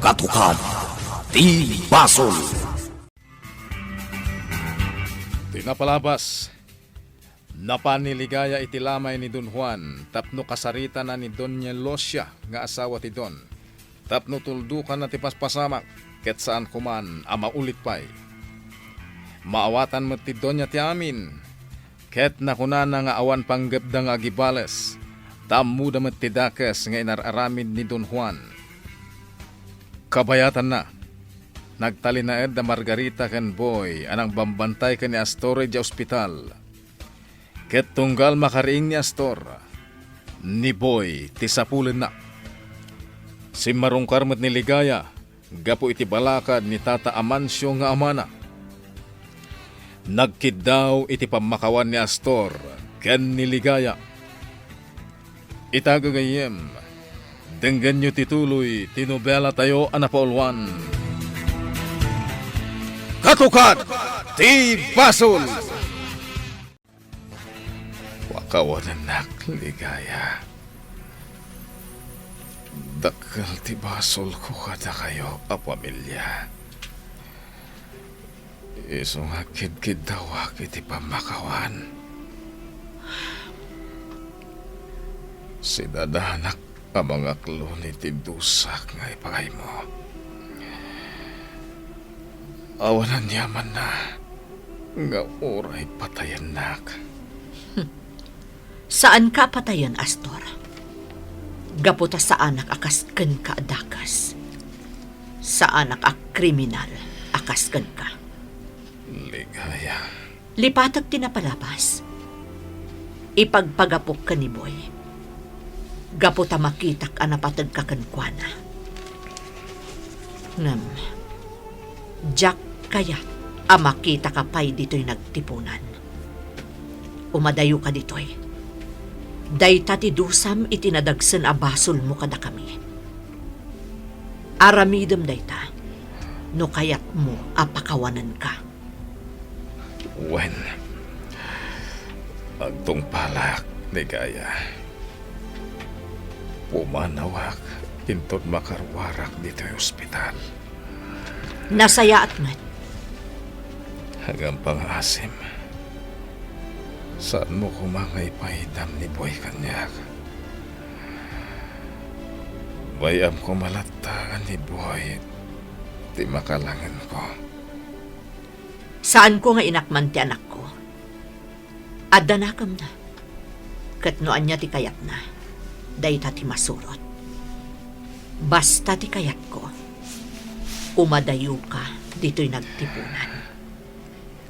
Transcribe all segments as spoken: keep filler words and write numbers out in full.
Katukad ti basol. Ti napalabas, napan ni Ligaya iti lamay ni Don Juan tapno kasaritana ni Doña Lucia nga asawa ti Don, tapno tuldokanna ti paspasamak ket saan koman a maulit pay. Maawatan met ti Doña ti amin, ket nakunana nga awan panggepda nga agibales, ta ammoda met ti dakes nga inar-aramid ni Don Juan. Kabayatanna, nagtalinaed da Margarita ken Boy a nangbambantay ken ni Astor idiay ospital. Ket tunggal makariing ni Astor, ni Boy ti sapulenna. Simmarungkar met ni Ligaya gapu iti balakad ni Tata Amancio nga amana. Nagkiddaw iti pammakawan ni Astor ken ni Ligaya. Ita, gagayyem, denggenyo ti tuloy ti nobelatayo a napauluan. Katukad ti basol! Pakawanennak, Ligaya. Dakkel ti basolko kadakayo a pamilia. Isu nga agkidkiddawak iti pammakawan, sidadanak a mangaklon iti dusak nga ipakaymo. Awan aniamanna nga uray patayennak. Saanka a patayen, Astor. Gapu ta saanak a kas kenka a dakes. Saanak a kriminal a kas kenka. Ligaya. Lipatek ti napalabas. Ipagpagapok ken ni Boy. Gapu ta makitak a napategka kenkuana. Ngem, diak kayat a makitaka pay ditoy nagtipunan. Umadayoka ditoy. Dayta ti dusam iti nadagsen a basolmo kadakami. Aramidem dayta no kayatmo a pakawanenka. Wen, agtungpalak, Ligaya. Pumanawak inton makaruarak ditoy ospital. Nasayaat met. Ngem pangaasim, saanmo koma nga ipaidam ni Boy kaniak. Bay-am koma latta nga ni Boy ti makalangenko. Saanko nga inakman ti anakko. Adda nakemna. Ket no ania ti kayatna, dayta ti masurot. Basta ti kayatko, umadayoka ditoy nagtipunan,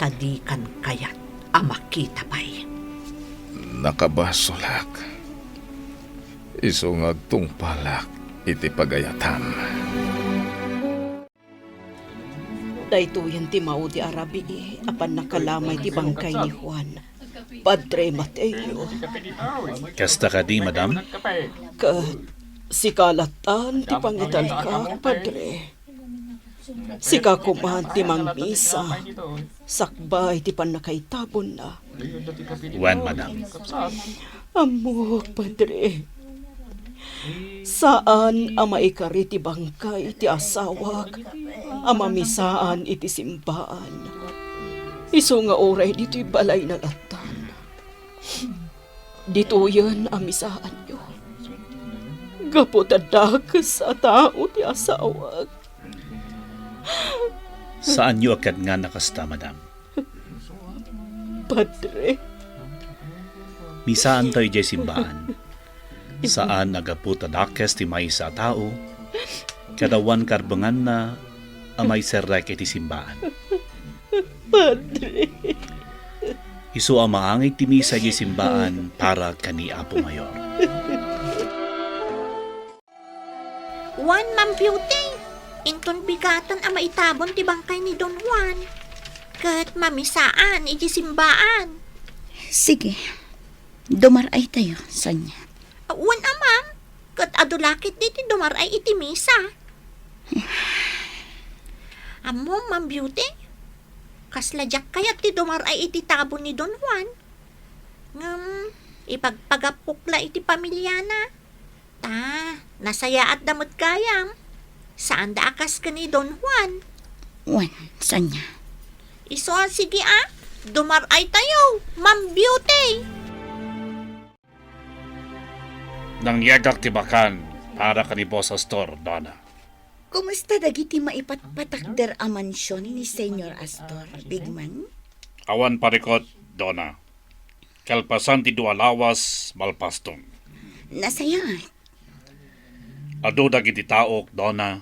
ta dikan kayat a makita pay. Nakabasolak. Isu nga agtungpalak iti pagayatam. Daytoyen ti maudi a rabii a pannakalamay ti bangkay ni Juan, Padre Mateo. Kasta kadi, madam? Ket sika lattan ti pangitalkak, Padre. Sika koman ti mangmisa sakbay ti pannakaitabonna. Wen, madam. Ammok, Padre. Saan a maikari ti bangkay ti asawak a mamisaan iti simbaan. Isu nga uray ditoy balayna lattan. Ditoyen a misaanyo. Gapu ta dakes a tao ti asawak. Saanyo a kenngan a kasta, madam. Padre. Misaantayo idiay simbaan. Saan a gapu ta dakes ti maysa a tao, ket awan karbenganna a maiserrek iti simbaan. Padre. Isu a maangay ti misa idiay simbaan para ken ni Apo Mayor. Wen, Ma'am Beauty, inton bigaten a maitabon ti bangkay ni Don Juan, ket mamisaan iti simbaan. Sige, dumar-aytayo, Sonia. Wen a, ma'am, ket adu la ketdi ti dumar-ay iti misa. Ammom, Ma'am Beauty, kasla diak kayat ti dumar-ay iti tabon ni Don Juan. Ngem, ipagpagapok la iti pamiliana. Ta, nasayaatda met gayam. Saanda a kas ken ni Don Juan. Wen, Sonia. Isu a, sige a, dumar-ay tayo, Ma'am Beauty. Nangyegak ti bakan para ken ni Boss Astor, Donna. Kumusta dagiti maipatpatakder a mansion ni Señor Astor, Big Man? Awan parikut, Donna. Kalpasan ti dua lawas, malpaston. Nasayaat. Adu dagiti taok, Donna,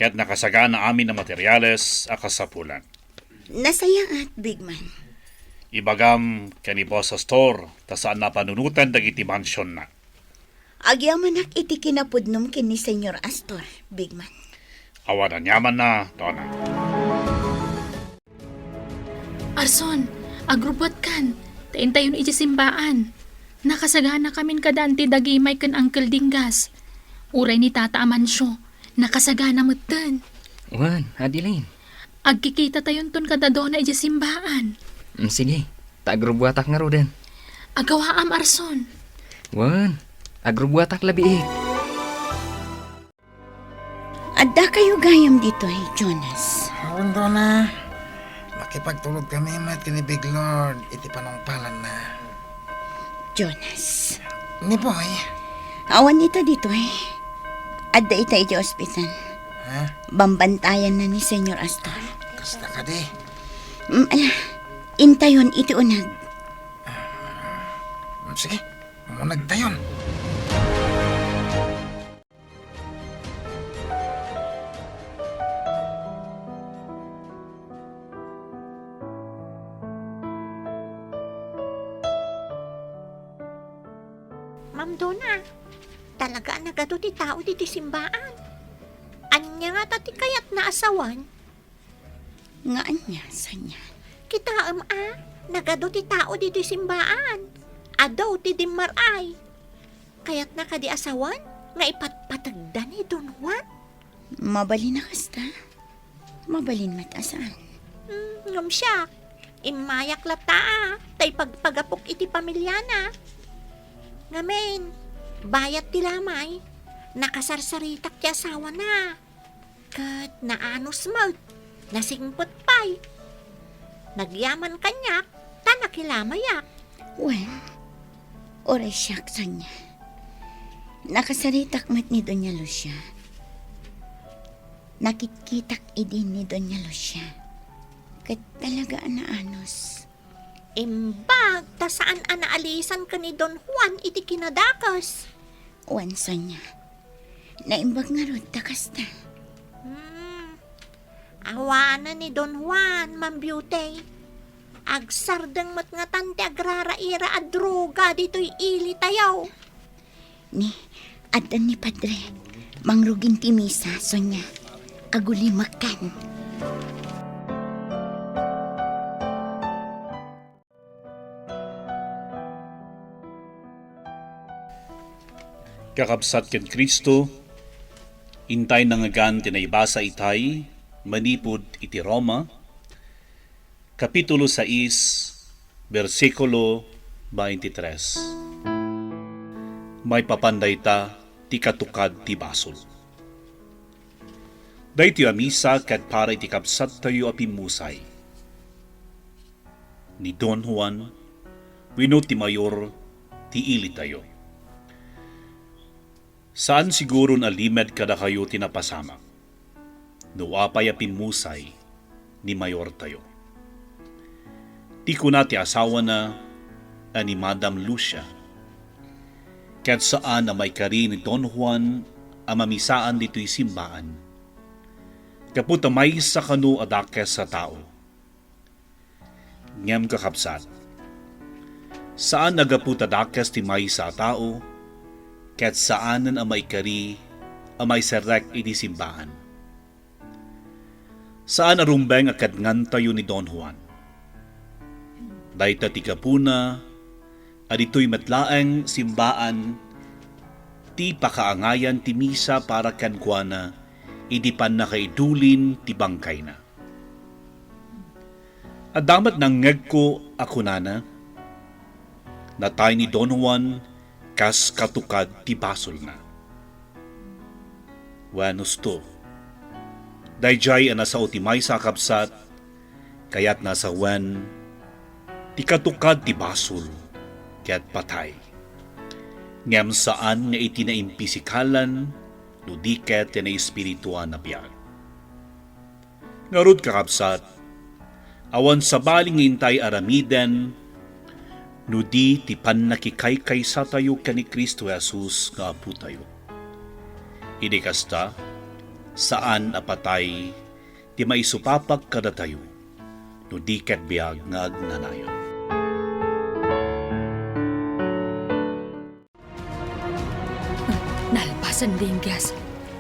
ket nakasagana amin a materiales a kasapulan. Nasayaat, Big Man. Ibagam ken ni Boss Astor ta saan a panunoten dagiti mansionna. Agyamanak iti kinapudnom ken ni Señor Astor, Big Man. Awan aniamanna, Donna. Arson, agrubbuatkan, ta intayon idiay simbaan. Nakasaganakamin kada Auntie Dagimay ken Uncle Dinggas. Uray ni Tata Amancio, nakasagana metten. Wen, Adeline. Agkikitatayon kada Donna idiay simbaan. Mm, sige, ta agrubbuatak ngaruden. Agawaam, Arson. Wen, agrubbuatak labiit. Addakayo gayam ditoy, Jonas. Wen, Donna. Makipagtulod kami met ken ni Big Lord iti panungpalanna. Jonas. Ni Boy? Awan ita ditoy. Adda ita iti ospital. Ha? Bambantayanna ni Señor Astor. Kasta kadi? Mm, ala, intayon iti uneg. Mm, sige, umunegtayon. Ma'am Donna, talaga a nagadu ti tao ditoy simbaan. Ania ngata ti kayatna a sawen? Nga ania, Sonia? Kitaem a, nagadu ti tao ditoy simbaan. Adu ti dimmar-ay. Kayatna kadi a sawen nga ipatpategda ni Don Juan? Mabalin a kasta. Mabalin met a saan. Hmm, ngem siak, immayak latta a, ta ipagpagapok iti pamiliana. Ngamin, bayat ti lamay, nakasarsaritak ti asawana. Ket naanus met, nasingpet pay. Nagyaman kaniak, ta nakilamayak. Wen, uray siak, Sonia. Nakasaritak met ni Doña Lucia. Nakitkitak idi ni Doña Lucia. Ket talaga a naanus. Imbag ta saan a naalisan ken ni Don Juan iti kinadakes. Wen, Sonia. Naimbag ngarud ta kasta. Hmm. Awanen ni Don Juan, Ma'am Beauty. Agsardeng met ngatan ti agraraira a droga ditoy ilitayo. Ni, addan ni Padre. Mangrugin ti misa, Sonia. Agulimekkan. Kakabsat ken Cristo, intay nangngegan ti naibasa itay manipud iti Roma, Kapitulo sais, bersikulo twenty-three. Maipapan dayta ti katukad ti basol. Daytoy a misa ket para iti kabsattayo a pimmusay, ni Don Juan wenno ti mayor ti ilitayo. Saan siguron a limed kadakayo ti napasamak no apay a pimmusay ni mayortayo. Ti kuna ti asawana a ni Madam Lucia, ket saan a maikari ni Don Juan a mamisaan ditoy simbaan, gapu ta maysa kano a dakes a tao. Ngem, kakabsat, saan a gapu ta dakes ti maysa a tao, ket saanen a maikari a maiserrek iti simbaan. Saan a rumbeng a kedngantayo ni Don Juan. Dayta ti gapuna a ditoy met laeng simbaan ti pakaangayan ti misa para kenkuana idi pannakaidulin ti bangkayna. Adda met nangngegko a kunana, "Natay ni Don Juan kas katukad ti basolna." Wen, husto. Daydiay a nasao ti maysa a kabsat, kayatna a sawen ti katukad ti basol ket patay. Ngem saan nga iti naimpisikalan no di ket ti naespirituan a biag. Ngarud, kakabsat, awan sabali nga intay aramiden no di ti pannakikaykaysa tayo ken ni Cristo Jesus nga Apo tayo. Idi kasta, saan a patay ti maisupapak kadatayo no di ket biag nga agnanayon. Nalpasen, Dinggas,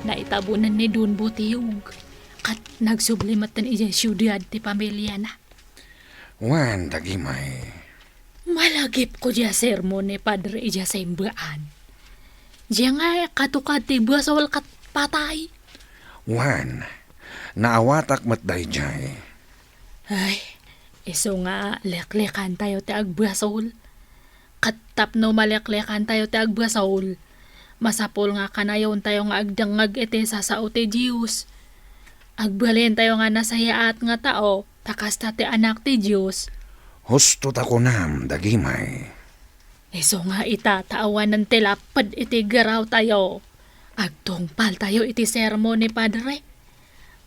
naitabonen ni Don Butiyog, kat nagsubli metten idiay siudad ti pamiliana. Wen, dagimay. Malagipko diay sermon ni Padre idiay simbaan. Diay nga katukad ti basol ket patay. Wen, naawatak met daydiay. Ay, isu nga leklekantayo ti agbasol. Ket tapno maleklekantayo ti agbasol, masapul nga kanayontayo nga agdengngeg iti sasao ti Dios. Agbalintayo nga nasayaat nga tao, ta kasta ti anak ti Dios. Husto ta kunam, dagimay. Isu nga ita ta awanen ti lapped iti garawtayo, agtungpaltayo iti sermon ni Padre.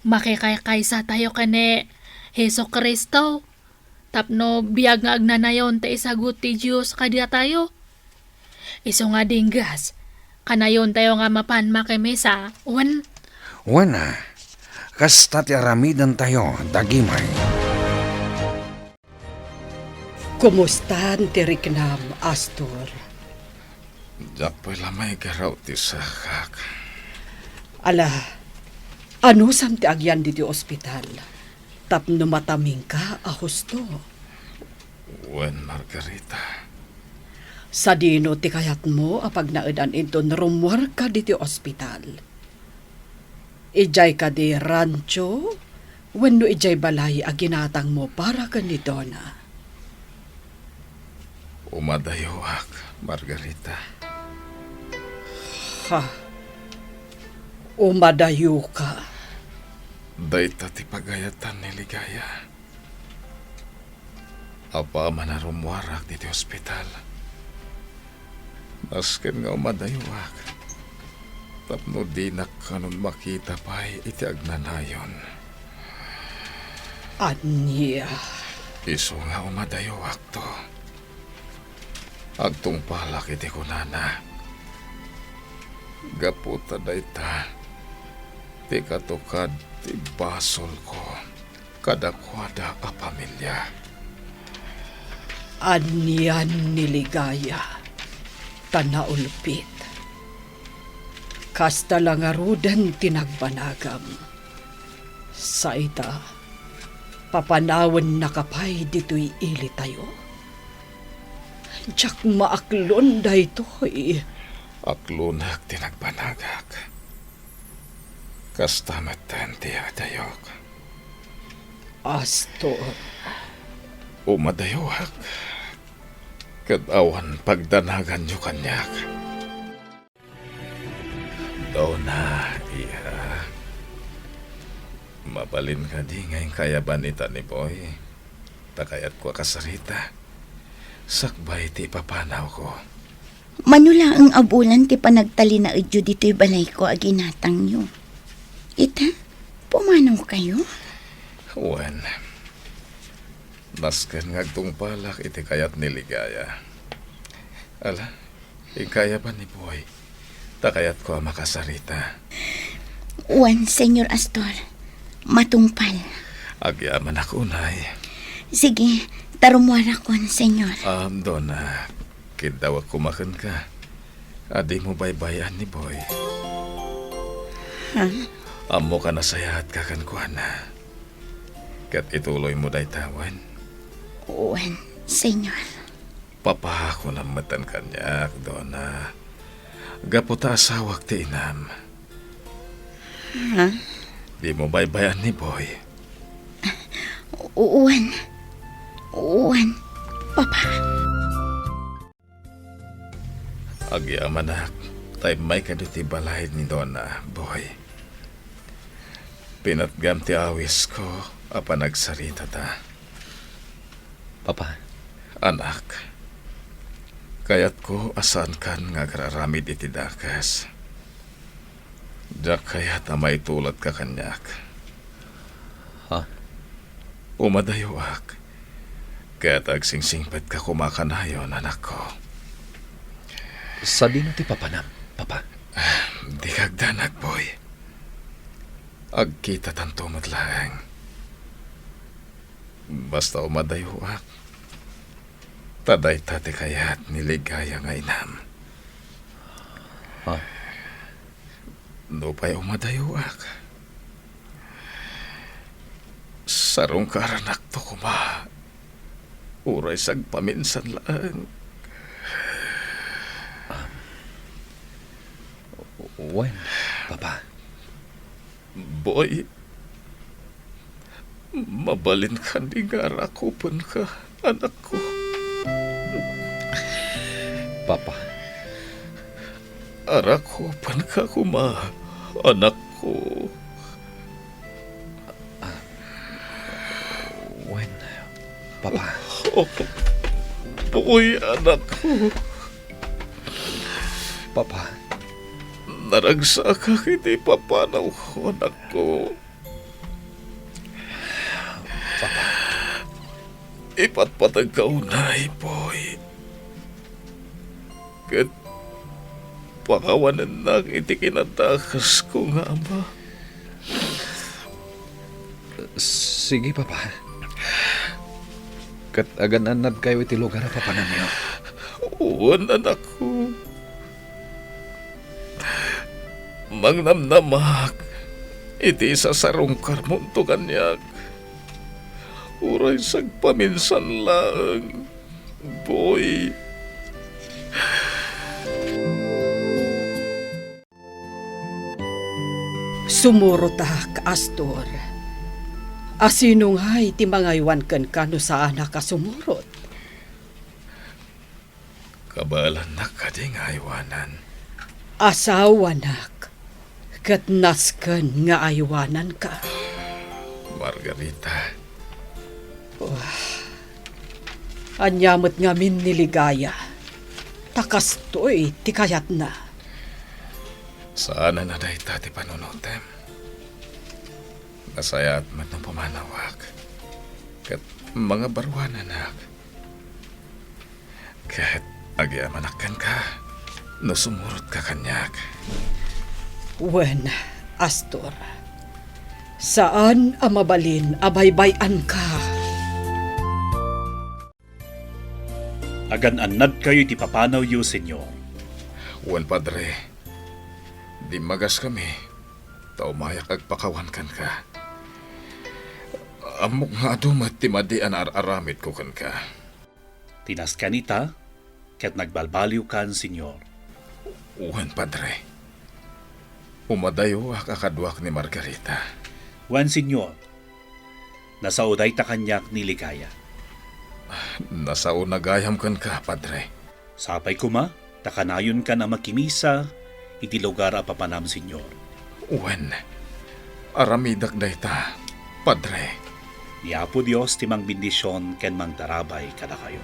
Makikaykaysa tayo ken ni Jesu-Cristo tapno biag nga agnanayon ti isagut ti Dios kadatayo. Isu nga dinggas, kanayontayo nga mapan makimisa, wen? Wen a, kasta ti aramidentayo, dagimay. Kumustan ti riknam, Astor? Diak pay la maigaraw ti sakak. Ala, anusam ti agyan ditoy ospital tapno matamingka a husto? Wen, Margarita. Sadino ti kayatmo a pagnaedan inton rummuarka ditoy ospital? Idiay kadi rancho wenno idiay balay a ginatangmo para ken ni Donna? Umadayoak, Margarita. Ha? Umadayoka? Dayta ti pagayatan ni Ligaya. Apaman a rummuarak ditoy ospital, nasken nga umadayoak tapno dinak kanon makita pay iti agnanayon. Ania? Isu nga umadayoakto. Agtungpalak iti kunana. Gapu ta dayta ti katukad ti basolko kadakuada a pamilia. Anian ni Ligaya ta naulpit. Kasta la ngaruden ti nagbanagam. Sa ita, papanawennaka pay ditoy ilitayo? Diak maaklon daytoy. Aklonak ti nagbanagak. Kasta metten ti adayok. Astor. Umadayoak, ket awan pagdanaganyo kaniak. Donna, iha. Mabalin kadi nga inkayaban ita ni Boy? Ta kayatko a kasarita. Sakbay ti ipapanawko. Mano laeng a bulan ti panagtalinaedyo ditoy balayko a ginatangyo. Ita, pumanawkayo? Wen, nasken nga agtungpalak iti kayat ni Ligaya. Ala, ikayaban ni Boy, ta kayatko a makasarita. Wen, Señor Astor, matungpal. Agyamanak unay. Sige, ta rummuarakon, Señor. Ah, Donna, kiddawek koma kenka a dimo baybay-an ni Boy. Ha? Ammok a nasayaatka kenkuana. Ket ituloymo dayta, wen? Wen, Señor. Papakunam metten kaniak, Donna. Gapu ta asawak ti inam. Ha? Dimo baybay-an ni Boy. Wen. Wen, Papa. Agyamanak, ta immaykado ti balay ni Donna, Boy. Pinatgam ti awisko a panagsaritata. Papa. Anak, kayatko a saankan nga agar-aramid iti dakes. Diak kayat a maitulodka kaniak. Ha? Umadayoak, ket agsingsingpetka koma kanayon, anakko. Sadino ti papanam, Papa? Dika agdanag, boy. Agkitatanto met laeng. Basta umadayoak, ta dayta ti kayat ni Ligaya nga inam. Ha? Nupay umadayoak, sarungkaranakto koma, uray sagpaminsan laeng. Wen, Papa. Boy, mabalin kadi nga arakupenka, anakko? Papa. Arakupenka koma, anakko. Ah, wen, Papa. Oh, Boy, anakko. Papa. Naragsakak iti papanawko, anakko. Papa. Ipatpategka unay, Boy. Ket pakawanennak iti kinadakesko nga ama. Sige, Papa. Ket agan-annadkayo iti lugar a papanamyo. Wen, anakko. Mangnamnamak iti isasarungkarmonto kaniak. Uray sagpaminsan laeng, Boy. Sumurotak, Astor. Asino ngay ti mangaywan kenka no saanak a sumurot? Kabaelannak kadi nga aywanan? Asawanak, ket nasken nga aywananka. Margarita. Wah, ania met ngamin ni Ligaya, ta kastoy ti kayatna. Saanen a dayta ti panunotem. Nasayaat met no pumanawak, ket mangabaruananak. Ket agyamanak kenka no sumurotka kaniak. Wen, Astor, saan a mabalin a baybay-anka. Agan-annadkayo iti papanawyo, Señor. Wen, Padre, dimmagaskami, ta umayak agpakawan kenka. Ammok nga adu met ti madi a naar-aramidko kenka. Ti nasken ita, ket nagbalbaliwkan, Señor. Wen, Padre. Umadayoak a kaduak ni Margarita. Wen, Señor. Nasao dayta kaniak ni Ligaya. Nasaona gayam kenka, Padre. Sapay koma, ta kanayonkan a makimisa iti lugar a papanam, Señor. Wen, aramidak dayta, Padre. Ni Apo Dios ti mangbendision ken mangtarabay kadakayo.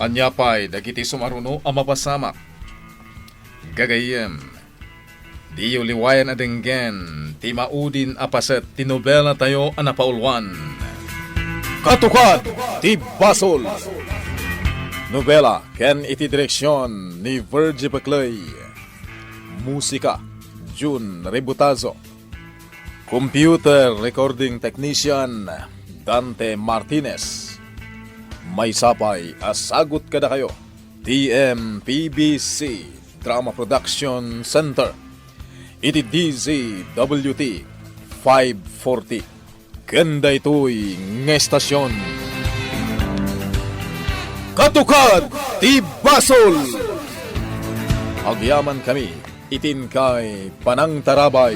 Ania pay dagiti sumaruno a mapasamak? Gagayyem, diyo liwayan a denggen ti maudin a paset ti nobelatayo a napauluan, Katukad ti Basol. Nobela ken iti direksion ni Virgie Peclay. Musika, Jun Rebutazo. Computer Recording Technician, Dante Martinez. Maysa pay a sagut kadakayo, T M P B C Drama Production Center, iti D Z W T five forty. Ken daytoy nga estasion, Katukad ti Basol. Agyamankami iti inkay panangtarabay.